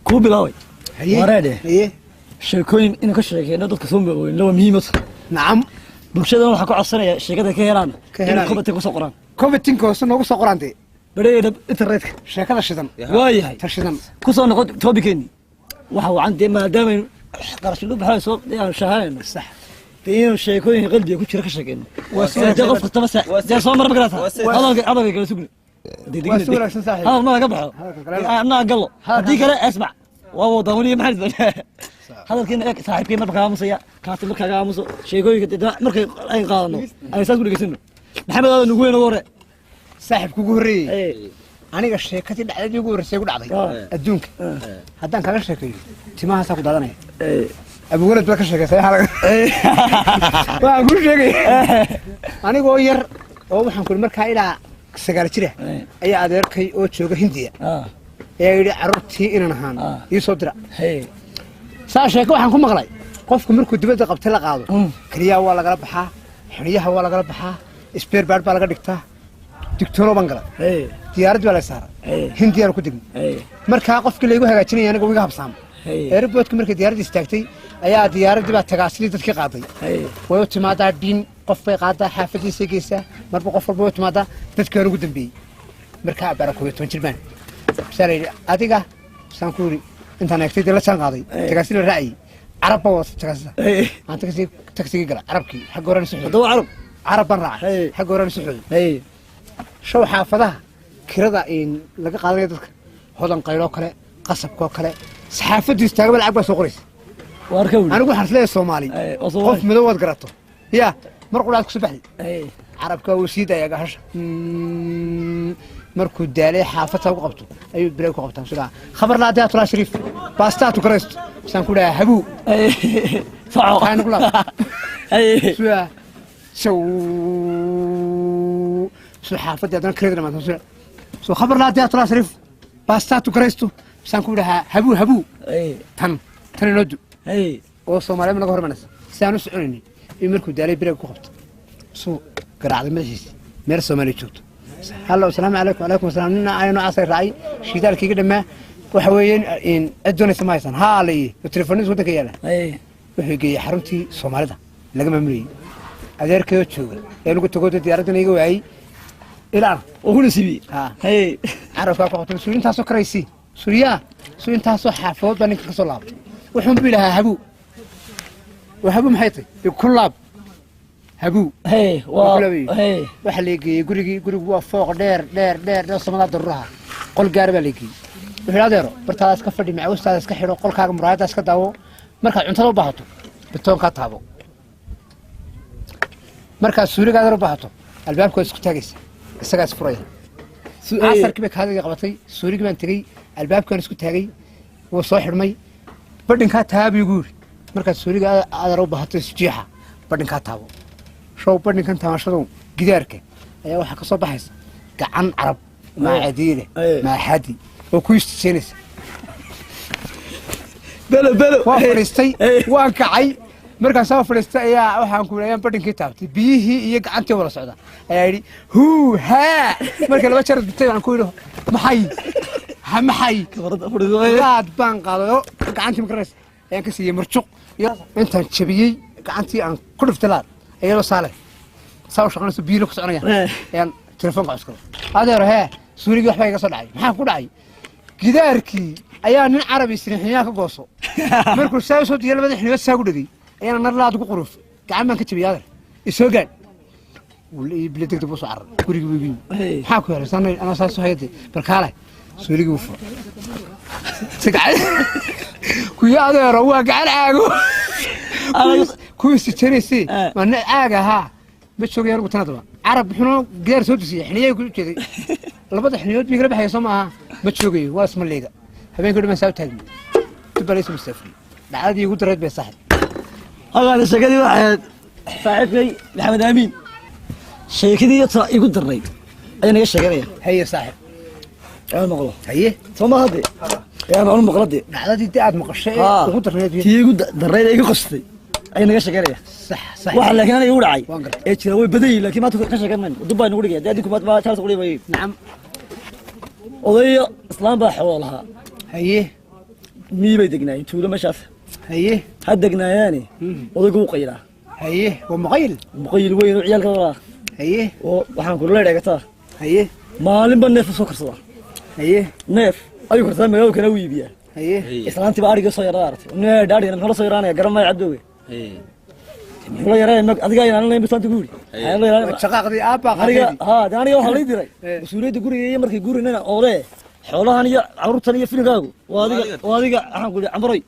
Kuu bilaabay. Haye. Wareedhe. Haye. Sheekooyin inaan ka sheekeyno dadka soo maoweyn waa muhiimad. Nacam. Bulshadana waxaan ku codsanayaa sheekada ka helaan Ka helaan. Inay commentka kusoo qoraan. Commentinka hoose noogu soo qoraan dee. Bareeda internetka. Sheekada shidan. Waayahay. Ta shidan. Kusoo noqon topic-keennii. Waxa wacan dee maadaama qarash lu baxay soo dee aan shahaanayno. Sax. Dee inuu sheekooyin qalbiga ku jira ka sheekeyno. Waa si dee qof kastaba dee soo mar ma garataa. Waa si- Hadalka kala sugni. Waa si wanaagsan saaxiib. Hadal ma laga baxo. Hadalka kale- Anaa gallo. Haddii kale asmac. Waa wadaa weliya maxaa isbedel. Hadalkiina eeg saaxiibkii marka kaa aamusaya, kaasi markaa kaa aamuso, sheekooyinka dee markay ay qaadano, ay saas ku dhegeysano. Maxamed aadan ugu weyn ugu hore. Saaxiib kugu horreeyey. Ee, Aniga sheekadii dhacdadii ugu horreysay ku dhacday Ah. adduunka. Haddaan kaga sheekeeyo timahaasaa ku daadanaya. Ee, Abuwalad baa ka sheekaysay xalaga. Waxaan kuu sheegay anigoo yar oo waxaan ku markaa ilaa 9 jira Ee. ayaa adeerkay oo jooga Hindiya ah, ayaa yidhi carruurtii inaan ahaan Ah. ii soo dira. Hey. Saa sheeko waxaan ku maqlay qofku markuu dibadda qabtay la qaado keliyaha waa lagala baxaa, xiniyaha waa lagala baxaa, spare part baa laga dhigtaa, digtooro baan galay. Hey. Diyaarad baa la saaray. Hey. Hindiyaan ku degnay. Hey. Markaa qofkii laygu hagaajinaya aniga wiga habsaama. Hey. Airportka markay diyaaradda istaagtay ayaa diyaaraddii baa tagaasidii dadkii qaaday. Hey. Way u timaadaa dhiin qof bay qaadaa xaafadiisay geysaa marba qof walba way u timaadaa dadkii hore ugu dambeeyey. Markaa abbaara 11 jir baan. Masaa la yidhi adiga saan ku yidhi intaan eegtay dee la jaan qaaday tagaasi la raacayay carab baa wata tagaasida. Hey. Aan tagsigii gala carabkii xagga horena isu xooday. Haddaba carab. Carab baan raacay Hey. xagga horena isu xooday. Hey. Show xaafadaha kirada in laga qaadanayo dadka hodan qayloo kale qasabkoo kale saxaafaddu istaagaba lacag baa soo qoraysa. Waa arka weli. Anigu waxaan isleeyahay Soomaali Ee, waa Soomaali. qof madow waad garato ya mar quraad ku soo baxday. Hey. Carabka wuu sii daayaa gahasha. Markuu daalay xaafadta ugu qabto ayuu bilow ku qabtaa sidaa khabar laa tulaa shariif baastaatu karaysto saan ku dhahaa habuu. Hey. Soco. Taan ku laab. Hey. Sidaa sow soo xaafadda haddana kirada dhamaata sida soo khabar laa tulaa shariif baastaatu karaysto saan ku dhahaa habuu habuu. Hey. Tan inoo du Hey. oo Soomaaliya naga hormanaysa si aan u soconaynin iyo markuu daalay bilow ku qabto suu garaacday madaxiisa meel Soomaaliya joogto. Hallo asalaamu calaykum calaykum asalaam nina ayaa noocaasay raacay shidaalkii iga dhammaa waxa weeyeen in cid doonaysa ma haysan haa la ii telefoonadiisa waddanka yaala. Hey. Wuxuu geeyey xaruntii Soomaalida laga maamulayey adeerkayoo jooga ee lagu tago dee diyaaraddana iga waayey ilaan. Oo ku nasiibiyey. Ha. Hey. Carabkaa ku qabtay suur intaasoo karaysi suuriyaa suur intaasoo xaafadood baa ninka ka soo laabtay wuxuun buu ilahaa habuu waa habuu maxay tahay ku laab habuu. Hey. Waa. Ku laabay. Hey. Waxaa la geeyey gurigii gurigu waa fooq dheer dheer dheer dheer samadaa daruuraha qol gaar baa la geeyey wuxuu yidhi adeero bartaada iska fadhi macawistaada iska xidho qolkaaga muraayadda iska daawo markaad cuntada u baahato bitoonkaa taabo markaad suuligaadana u baahato albaabka waad isku taagaysa isagaa isfuraya. Casarkii bay kaadidii qabatay suurigii baan tegey albaabkaan isku taagay wuu soo xidhmay badhinkaa taaba igu yidhi markaad suuliga adeer u baahato isjiixa badhinkaa taabo show badhinkan taamashadu gidaarka ayaa waxaa ka soo baxaysa gacan carab maacadiile Ee. maaxadi oo ku istijaynaysa. Belo belo. Waa fadhiistay. Ee. Waan kacay markaan soo fadhiistay ayaa waxaan ku ayaan badhinkii taabtay biyihii iyo gacantii wada socda ayaa yidhi huu haa marka laba jeer bitay baan ku yidhi maxay ha maxay Kamarada fadhiso. Laad baan qaaday oo gacantii makaraysa ayaan ka siiyey murjuq iyo intaan jabiyey gacantii aan ku dhiftay laad iyadoo saale saa u shaqanayso biyihii ku soconayaan Ee. ayaan telefoonka cuskaday adeero hee suurigii waxbaa iga soo dhacay maxaa ku dhacay gidaarkii ayaa nin carabi sirixinyaa ka gooso markuu saa usoo diya labada xiniyood saa ku dhegay ayaana nar laad ugu quruuf gacan baan ka jabiyey adeer isoo gaadh wuu la ii bilo degdeg buu soo cararay gurigii buu igu yimi. Hey. Maxaa ku helay sanay anaa saas u hayade barkaale suurigii buu furay Si kuyo adeero waa gacan caago kuwii sijanaysay Eh. waa nin caag ahaa ma joogay anigu tanadaba carab muxuuna gidaar soo dusiyey xiniyay ku jeeday labada xiniyood bii kala baxaya soo maaha ma joogayo waa isma liiga habeenkii dhan baan saa u taagmay dib baa laysu mustaafriyey dhacdadii igu darayd bay saaxib. Halkaan sheekadii waxay ahayd saaxiibkay Maxamed Amiin. Sheekadii ta igu darnayd ayaa naga sheeganaya. Haye saaxib. Aan maqlo. Haye. Soo ma hadde. Yaa aan maqlo de. Dhacdadii dee aad maqashay ee Haa. ugu darnayd Tii igu darnayd ee igu qastay ayaa naga sheeganaya. Sax sax. Waxa laakiin aniga igu dhacay. Waan gartay. Ee jira way badan yihiin laakiin maanta ka sheegan mayno. Dib baa nagu dhigaya. Dee adinku maanta Charles ugu dhigay. Nacam. Odayo islaam baa xoolo lahaa. Haye. Miyay bay degnaayeen tuulo meeshaas. Haye. Ha degnaayaane odaygu u qaylaa. Haye, waa muqayl. Muqayl weyn oo ciyaalka walaa. Haye. Oo waxaan kula leeyahay Haye. Maalinba neef soo karsadaa. Haye. Neef ayuu karsadaa magaalada kana u iibiyaa. Haye. Islaantii baa ariga soo yaraa aragtay. Nee dhaadhigana muxuu la soo yaraanaya garan maayo cabdoowe. Haye. Muxuu la yaraanaya adiga ayaan la istaanta guri. Ayaan la yaraanaya. Shaqaaqdii aabba aniga ha aniga waxa la diray mas'uuliyadda guriga iyo markii gurinana oole xoolahan iyo carruurtan iyo filmkaagu waa adiga waxaan ku leeyahay cambaray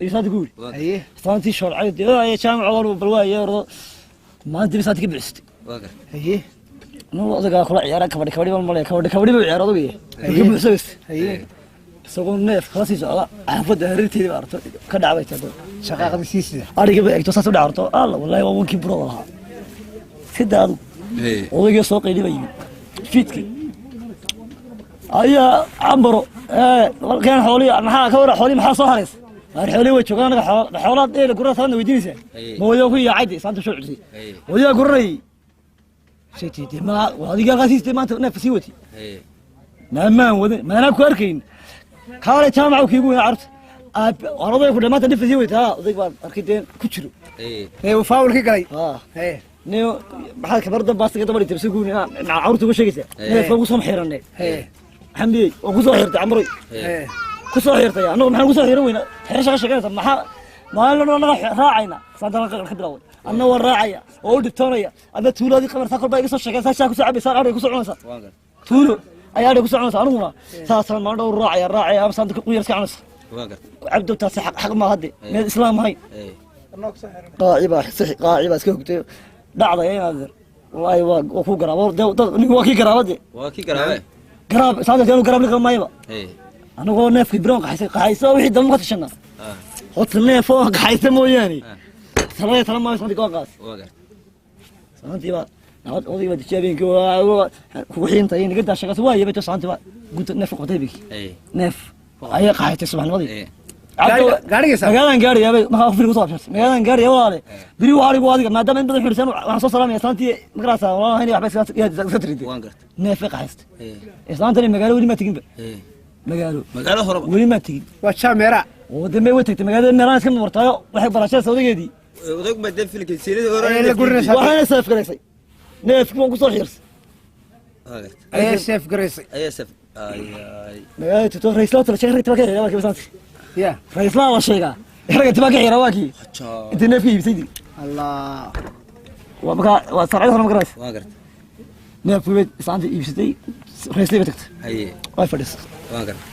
istaanta guri. Haye. Islaantii sharciyad ee jaamac oo balwaaye ordo maanta istaanta ka bixistay. Haye. Anuu odaga kula ciyaara kabadhi kabadhi baan malay kabadhi kabadhi buu ciyaar odaga. Ka buuxsays. Haye. Isagoo neef kala sii socda xaafadda hareerteeda baa arto ka dhacday tado. Shaqaaqdii sii sida. Ariga bay egto saas u dhacarto. Alla wallahi waa wankii buro lahaa. Sida adu. Odaga soo qaylibay fiidkii. Ayaa ambaro walkan xooli maxaa ka wara xooli maxaa soo hareys. Waar xooli way joogaan anaga xoolaad dheer gurada saadna weydiinaysaa. Mooyo ku yaacay saanta soo cusay. Mooyo guray. Siti ma adiga qasiistay maanta neef sii wati. Maamaan wadan maana ku arkayn. Kaale jaamac ku igu arт araday ku dhamaata neef sii wati ha oday baan arkideen ku jiro. Ee uu faawlki galay. Ha. Nee maxaa kabardan baastiga dabari tirsi guuni ma carruurta ugu sheegaysaa. Neef ku soo xiranay. Xamdi oo ku soo xirtay amray. Ku soo xirtay anagu maxaan ku soo xiran weynaa xirasha ka sheeganaysa maxaa maalin anaga raacayna saanta ka bilaaway anna waa raacaya oo u dhibtoonaya adna tuuladii qabarta kolba iga soo sheegaysa shaa ku soo cabaysa ariga ku soo cunaysa tuulo ayaa ariga ku soo cunaysa aniguna saasaan maalin dhowr raacaya raacaya ama saanta ku yar iska cunaysa cabdo taasi xaq xaq ma hadde meel islaam ahayn qaaciba sixi qaaciba iska hogtay dhacday inaad wallahi waa ku garaabo ninku waa kii garaabade waa kii garaabe garaab saanta anu garaab liqa maayaba anagoo neefkii biroon qaxaysay qaxaysa wixii dambe ka tashanaa horta neef oo qaxaysa mooyaane talada tala maayo santii go'aan qaas santii baa nabad odayga baa dejiya habeenkii kugu xiintay naga daa shaqaas waa yabayto santii baa gunta neef qabtay habeenkii neef ayaa qaxaytay subaxnimadii gaadhigaysa magaalaan gaadhayaa bay markaa fili kusoo abshartay magaalaan gaadhaya walaale beri waa arigu adiga maadaama in badan xidhisan waxaan soo salaamaya islaantii magaraysaa walaalahayn waxba iska tiritay neef bay qaxaystay islaantani magaalo weli maa teginba magaalo magaalo horeba weli maa tegin waa jaameera oo dambe way tagtay magaalada meelaan iska martaayo waxay barashada odageedii odag ma dee filka siirada hore la gurinaysa waxaana seef garaysay neefkii waan kusoo xiirsay ayaa seef garaysay ayaa seef magaalada tito raislaa tala sheegay ragta ka xiraa waa kii basanti ya raislaa waa sheegaa ragga tibaa ka xiraa waa kii intii neefkii iibsay allah waa markaa waa sarcada hore ma garaysa waa gartay neefkii bay islaanta iibsatay raislii bay tagtay haye way fadhiisatay waa gartay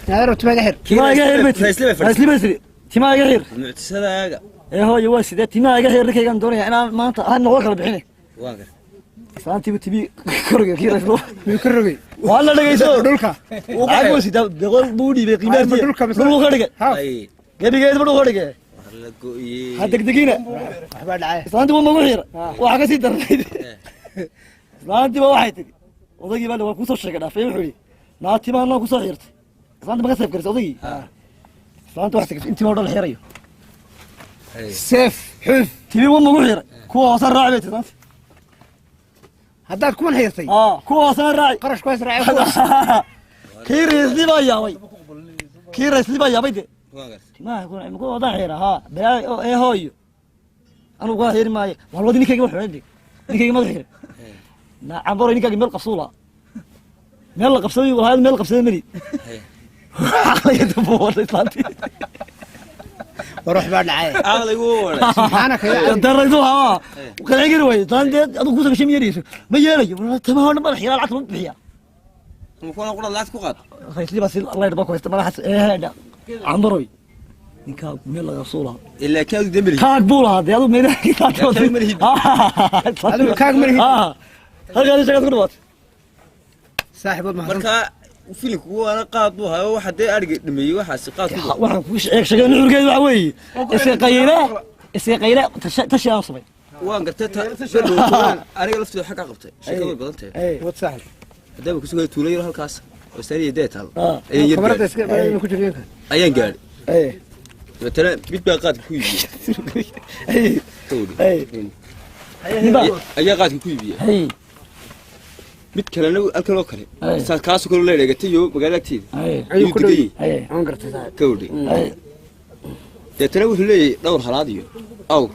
naadir timaa iga xir timaa iga xir bay tiri raislii bay tiri timaa iga xir muctisadaaga ee hooyo waa sidee timaa iga xir ninkaygaan doonaya inaan maanta aan noqon kala bixinay waa gartay islaantiibu timi korga kii raislo miyuu ka rogay waa la dhagayso dhulka lacag buu sitaa boqol buu dhiibay qiimaha dhulka dhulku ka dhigay gebigeedba dhulku ka dhigay la gooyey ha degdegina waxbaa dhacay islaantii waa magu xiira waxa ka sii darnayd islaantii baa waxay tiri odaygii baa waa kusoo sheegay dhaafay wuxuu yidhi naa timaa noo kusoo xiirtay islaantii ma ka seef garisay odaygii islaantii waxay tagtay intii baa dhan la xiirayo seef xuf timi waa magu xiiray kuwa hoose raaci bay tiri islaantii haddaad kuwan xiirtay kuwa hoosena raaci qarash kuwaas raaci kii raisli baa yaabay kii raisli baa yaabay de timaha ku wadan xiira ha balaa ee hooyo anugu waa xiiri maayo walwadi ninkayga ma xiray ninkayga ma xiray na cambaro ninkayga meel qabsuu lahaa meel la qabsaday walaal meel qabsaday mari caqliga dambu wada islaantii war wax baa dhacay caqligu wada subxaanaka yaa daraydu ha qalci gari way islaantii adigu ku soo gashay ma yeelayso ma yeelayo timaha dhan baa xiraa lacagta lagu bixiyaa ma kuna qura lacag ku qaad raisli baa si Allah yarba ku haysta madaxaas ee cambaroy ninkaa meel laga soo lahaa ilaa kaadu dambi kaag buu lahaa dee adigu meel adigu kaag ma lihid halkaas shaqada ku dhawaatay saaxiibood mahadsan marka filinku waana qaad buu hayo waxa dee ariga dhameeyey waxaasi qaad ku waxaan ku sheeg sheegay nuxurkeedu waxa weeye iska qayla iska qayla tashi aan samay waan gartay aniga laftooda xagga qabtay sheekadu way badan tahay wad saaxiib haddaba ku sugay tuulo yar halkaas oo saariya dee taal kamarada iska ku jireen ayaan gaadhay dabeetana mid baa qaadka ku iibiyey ayaa qaadka ku iibiyey Mid kalena halkan oo kale Ay. Saas kaasoo kale la dhegatay iyo magaalada agteeda Ay. Ayuu ku dhow degay. Ay. Aan gartay saaxiib. Gawdhe. Ay. Deetana wuxuu leeyahay dhowr halaad iyo awr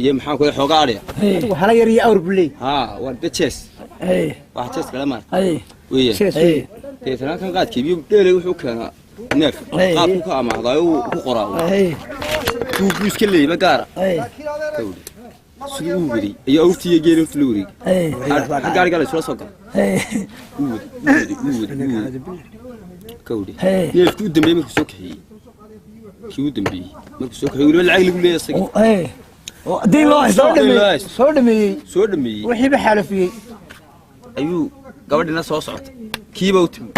iyo maxaan ku xoogaa adhiya. Ay. Hala yar iyo awr buu leeyahay. Haa, waa de jees. Ay. Wax jees kale maar Ay. weeyaan. Jees Ay. weeye. Deetana halkan qaadkii biyo dheelay wuxuu keenaa neef. Ay. Qaadku ka amaahdaayo wuu ku qoraa. Ay. Buu iska leeyay ma gaara. Ay. Gawdhe siduu u waday iyo awrtii iyo geeli horta la wareegay. Ay. Xagga ariga la isula soo galay. Ay. Uu waday, uu waday, uu waday, uu waday. Gawdhe. Hey. Neefkii u dambeeyey markuu soo kaxeeyey, kii u dambeeyey markuu soo kaxeeyey, weliba lacag lagu leeyahay isaga. Ay. Oo deyn loo haysto. Soo dhameeyey, soo dhameeyey. Soo dhameeyey. Wixiiba xaalafiyey. Ayuu gabadhina soo socotay, kiiba u timi,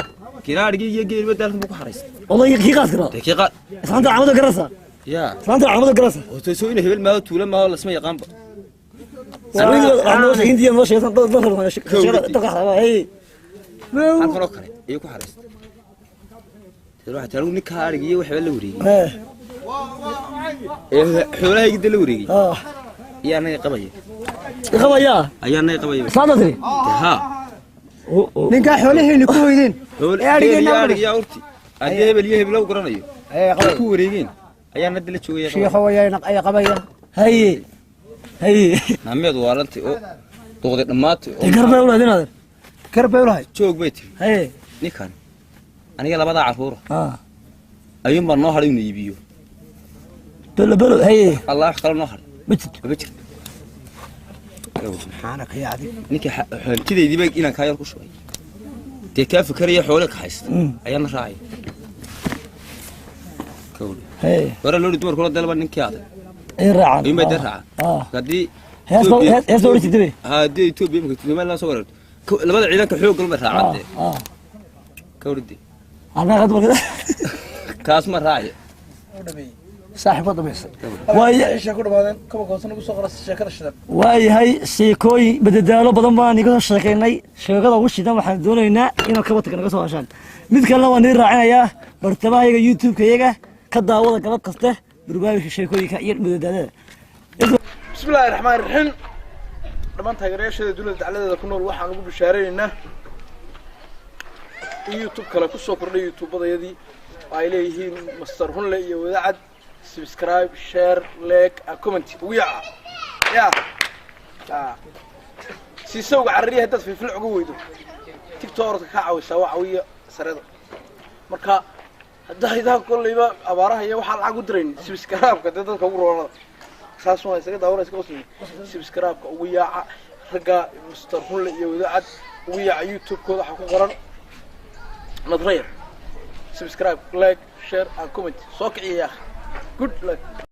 kiina adhigii iyo geeliba daalkan buu ku xaraystay. Odayga kii qaadka baa. Dee kii qaad. Islaanta caamada garasa. Yaa. Islaanta caamada garasa. Horta soo ina hebel maaho, tuula maaho, lasma yaqaanba. Waxaa noo sheegay Hindiya noo sheegay dad dad dadka xaraba. Ay. Halkan oo kale ayuu ku xaraystay. Dee waxay tahay ninka adhigii iyo waxba la wareegay Ay. ee xoolahaygi dee la wareegay Ah. ayaa anaga qabaya. Qabaya. Ayaa anaga qabaya. Islaanta tiri. Dee haa. Oo oo. Ninkaa xoolaheeni ku hoydeen. Xool Ee adhigeenna geel iyo u adhig iyo awrti haddii hebel iyo hebel u garanayo ayaa ay qabaya. ku wareegeen ayaa nada la joogaya qabaya. Shiikho ayaa qabaya. Haye. Haye. Naameed waalantay oo duqday dhammaatay oo Dee garbay u lahayd inaad. Gar bay u lahayd. Joog bay tiri. Haye. Ninkan aniga labadaa carruura Ah. ayuun baa noo hadhay inuu iibiyo. Belo belo. Haye. Allah, wax kale noo hadhay Ma jirto. maba jirto. Subxaanaka yaa cadiim. Ninka hantidaydiiba inaan kaa yar ku shubay, dee kaa fikeraya xoole ka haysta ayaana raacaya. Kawdhi. Haye. Hore loodhi dumarkula dalba ninkii adag Ay raacaan. ayuun bay dee raacaan. Ah. Haddii Hees baa hees baa oran jirtay be. Haddii Etoobiya imika Somaliland soo wareerto, labada ciidanka xoog galma raacaan dee. Ah. Kawdhi dee. Annaga dumarka. Kaas ma raacaya. Saaxiib waa dhamaystay. Waay. Isha ku dhamaadeen kaba goosan ugu soo qoras sheekada shidan. Waayahay, sheekooyin madadaalo badan baan iga soo sheekaynay. Sheekada ugu shidan waxaan doonaynaa inaad kabatanka naga soo heshaan. Mid kalena waan idin raacinayaa bartamahayaga YouTube-ka iyaga ka daawada galab kaste barnaamijka sheekooyinka iyo madadaalada. Bismi illaahi raxmaani raxiim. Dhammaan taageerayaasheeda dowladda dacladeeda ku nool waxaan ugu bishaaraynaynaa in YouTube kale ku soo kordhay YouTubadayadii oo ay leeyihiin Master Hunle iyo Wadaacad. Subscribe, share, like and comment ugu yaaca ya. Ah. Siisowga carariya haddaad filfil uga weydo, TikTok orodka kaa caawisaa, waa caawiya sareda. Marka haddaa idaha kollayba abaaraha iyo waxaa lacag u dirayn, subscribe-ka dee dadka ugu roonada saas waa isaga daawana iska qosliy. Subscribe-ka ugu yaaca ragga Master Hunle iyo Wadaacad, ugu yaaca YouTube-kooda. Waxaa ku qoran Nadrayar. Subscribe, like, share and comment. Soo kiciya yaa akhi. Good luck.